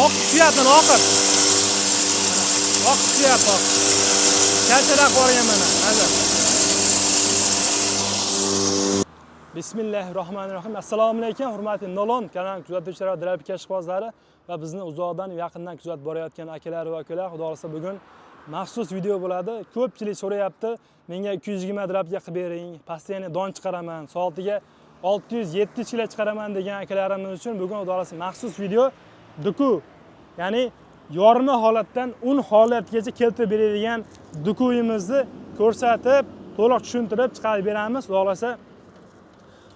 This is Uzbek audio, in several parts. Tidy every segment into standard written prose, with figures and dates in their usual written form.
Oq tushyapti, oqib. Oq tushyapti, oq. Kalchadan qolgan mana. Hazır. Bismillahirrohmanirrohim. Assalomu alaykum, hurmatli Nolon kanal kuzatuvchilari va drayver ishqibozlari va bizni uzoqdan yaqindan kuzatib borayotgan akalar va ukalar. Xudo xolasa bugun maxsus video bo'ladi. Ko'pchilik so'rayapti, menga 220 drabga qilib bering, постоянно don chiqaraman, soatiga 600-700 kilo chiqaraman degan akalarimiz uchun bugun xudo xolasa maxsus video duku, ya'ni yorma holatdan un holatgacha keltirib beradigan dukuyimizni ko'rsatib, to'liq tushuntirib chiqarib beramiz. Xudo xolasa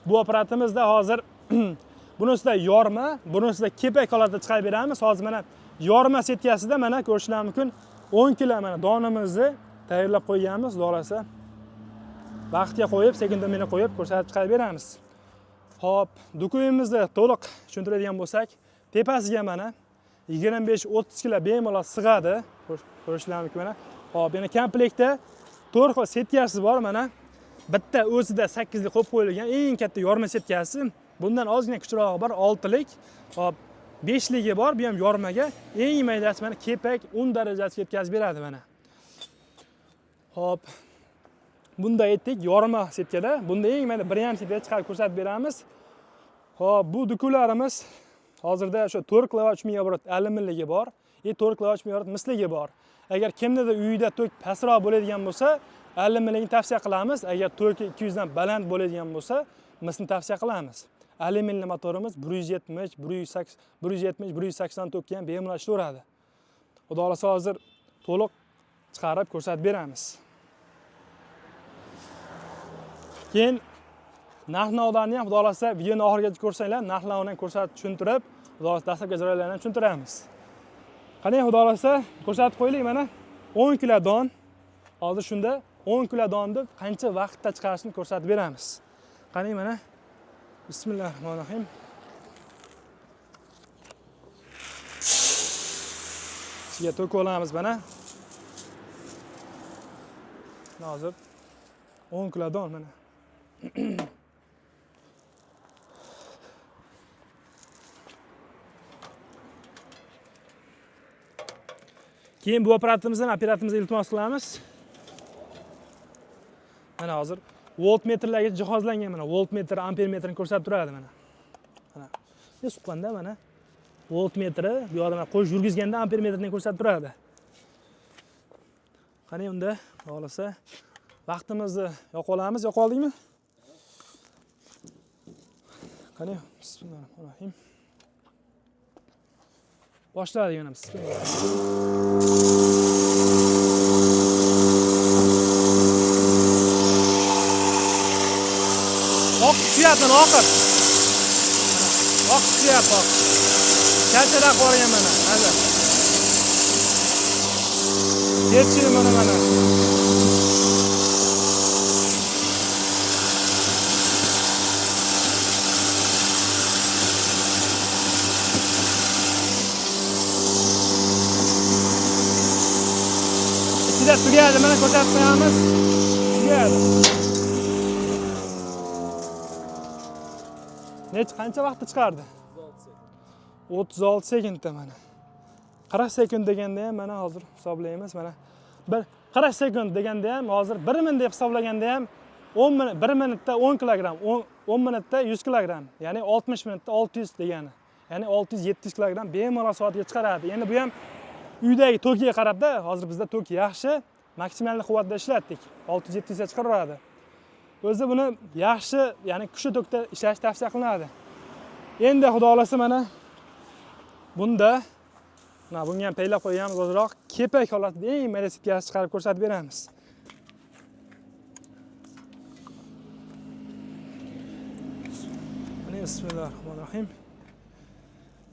bu apparatimizda hozir bunisida yorma, bunisida kepak holatda chiqarib beramiz. Hozir mana yorma setkasida mana ko'rishlar mumkin 10 kilo mana donimizni tayyorlab qo'yganmiz. Xudo xolasa vaqtga qo'yib, sekin meni qo'yib ko'rsatib chiqarib beramiz. Xo'p, dukuyimizni to'liq tushuntiradigan bo'lsak, tepasiga mana 25-30 kilo bemalol sig'adi. Ko'rishlar mumkin mana. Xo'p, yana komplektda 4 xil setkasi bor mana. Bitta o'zida 8lik qo'yib qo'yilgan eng katta yorma setkasi. Bundan ozgina kichikroqi bor, 6lik. Xo'p, 5ligi bor, bu ham yormaga. Eng maydasi mana kepak 10 darajasiga yetkazib beradi mana. Xo'p, bunda aytdik yorma setkada, bunda eng mayda 1,5 setkada chiqarib ko'rsatib beramiz. Xo'p, bu dukularimiz hozirda o'sha 4 kilovat 3000 obrot alyuminligi bor, 4 kilovat 3000 obrot misligi bor. Agar kimnidir uyida tok pastroq bo'ladigan bo'lsa, alyuminligini tavsiya qilamiz. Agar toki 200 dan baland bo'ladigan bo'lsa, misni tavsiya qilamiz. Alyuminli motorimiz 170, 180, 170, 180 tokka ham bemalol ishlaveradi. Xudo xolasa hozir to'liq chiqarib ko'rsatib beramiz. Keyin narx-navolarni ham xudo xolasa videoni oxirigacha ko'rsanglar, narx-navoni ham ko'rsatib tushuntirib, xudo xolasa dastlabki jarayonlarni ham tushuntiramiz. Qani xudo xolasa ko'rsatib qo'yaylik mana 10 kilo don. Hozir shunda 10 kilo donni qancha vaqtda chiqarishini ko'rsatib beramiz. Qani mana Bismillahirrohmanirrohim. Ichiga to'kib olamiz mana. Hozir 10 kilo don mana. Keyin bu apparatimizdan operatimizga iltimos qilamiz. Mana hozir voltmetrlarga jihozlangan mana voltmetr, ampermetrni ko'rsatib turadi mana. Mana. Ne suqqanda mana voltmetri bu yoqda mana qo'yish yurgizganda ampermetrni ko'rsatib turadi. Qani unda, xohlasa vaqtimizni yoqib olamiz. Yoqib oldingmi? Qani, bismillahirrohmanirrohim. Boshladik mana bismillah. Oq tushyapti, oqib. Oq tushyapti, oq. Kalchadan qolgan mana, hazır. Ketishini mana mana. Ichida tugadi, mana ko'rsatib qo'yamiz. Tugadi. Necha qancha vaqtda chiqardi? 36 sekundda mana. 40 sekund deganda ham mana hozir hisoblaymiz mana. Bir 40 sekund deganda ham hozir 1 minut deb hisoblaganda ham 10 minut, 1 minutda 10 kilogramm, 10 minutda 100 kilogramm, ya'ni 60 minutda 600 degani. Ya'ni 600-700 kilogramm bemalol soatga chiqaradi. Endi bu ham uydagi tokiga qarabda, hozir bizda tok yaxshi, maksimal quvvatda ishlatdik. 600-700 ga chiqaraveradi. O'zi buni yaxshi, ya'ni kuchli tokda ishlash tavsiya qilinadi. Endi xudo xolasa mana bunda mana bunga ham paylab qo'yganmiz ozroq kepak holatida eng mayda setkasi chiqarib ko'rsatib beramiz. Mana bismillahirrohmanirrohim.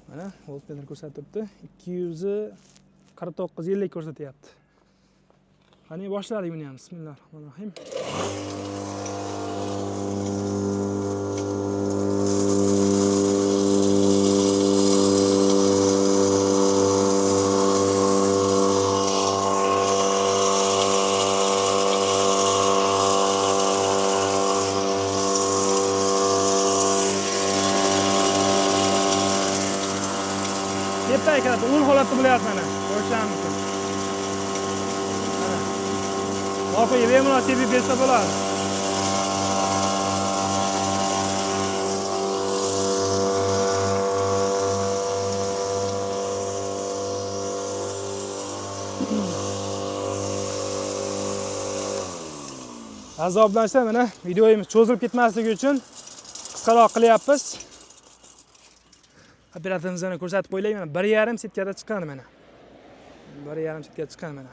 Mana voltmetr ko'rsatib turibdi. 249 ellik ko'rsatyapti. Qani boshladik buni ham. Bismillahirrohmanirrohim. Kepak un holatda bo'lyapti mana. Ko'rishingiz mumkin. Mana. Mol bemalol sepib bersa bo'ladi. Azoblansa mana videomiz cho'zilib ketmasligi uchun qisqaroq qilyapmiz. Operatorimizni ko'rsatib qo'yaylik. Mana 1,5 setkada chiqqan mana. 1,5 setkada chiqqan mana.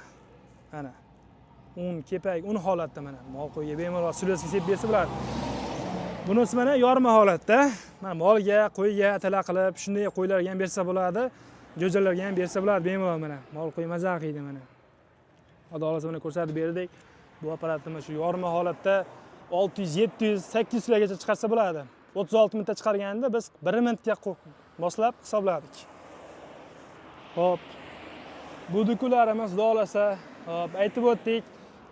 Mana. Un, kepak, un holatda mana. Mol qo'yga bemalol silosga sepib bersa bo'ladi. Bunisi mana yorma holatda. Mana molga, qo'yga tala qilib, shunday qo'ylarga ham bersa bo'ladi. Jo'jalarga ham bersa bo'ladi bemalol mana. Mol qo'y maza qildi mana. Xudo xohlasa mana ko'rsatib berdik. Bu apparatimiz shu yorma holatda 600, 700, 800 kilogacha chiqarsa bo'ladi. 36 minutda chiqarganda biz 1 minutga moslab hisobladik. Xo'p. Bu dukularimiz xudo xohlasa, xo'p, aytib o'tdik.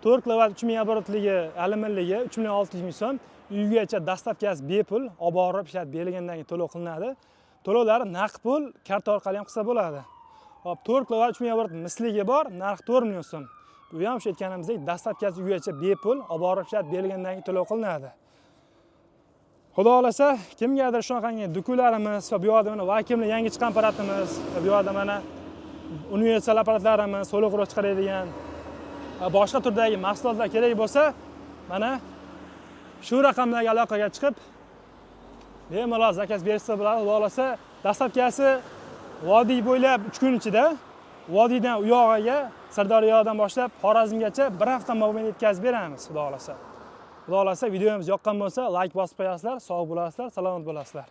4 kilovat 3000 oborotligi, aluminligi 3600 ming so'm. Uygacha dastavkasi bepul, olib borib ishlatib berilgandan keyin to'lov qilinadi. To'lovlari naqd pul, karta orqali ham qilsa bo'ladi. Xo'p, 4 kilovat 3000 oborot misligi bor, narxi 4 million so'm. Bu ham o'sha aytganimizdek, dastavkasi uygacha bepul, olib borib ishlatib berilgandan keyin to'lov qilinadi. Xudo xohlasa, kimgadir shunaqangi dukularimiz va bu yoqda mana vakuumli yangi chiqqan apparatimiz va bu yoqda mana universal apparatlarimiz, so'liq chiqaradigan va boshqa turdagi mahsulotlar kerak bo'lsa, mana shu raqamlarga aloqaga chiqib, bemalol zakaz bersa bo'ladi. Xudo xohlasa, dastavkasi vodiy bo'ylab 3 kun ichida, vodiydan u yog'iga, Sirdaryodan boshlab Xorazmgacha 1 hafta mobaynida yetkazib beramiz, xudo xohlasa. Xudo xohlasa videomiz yoqqan bo'lsa, like bosib qo'yasizlar, sog' bo'lasizlar, salomat bo'lasizlar.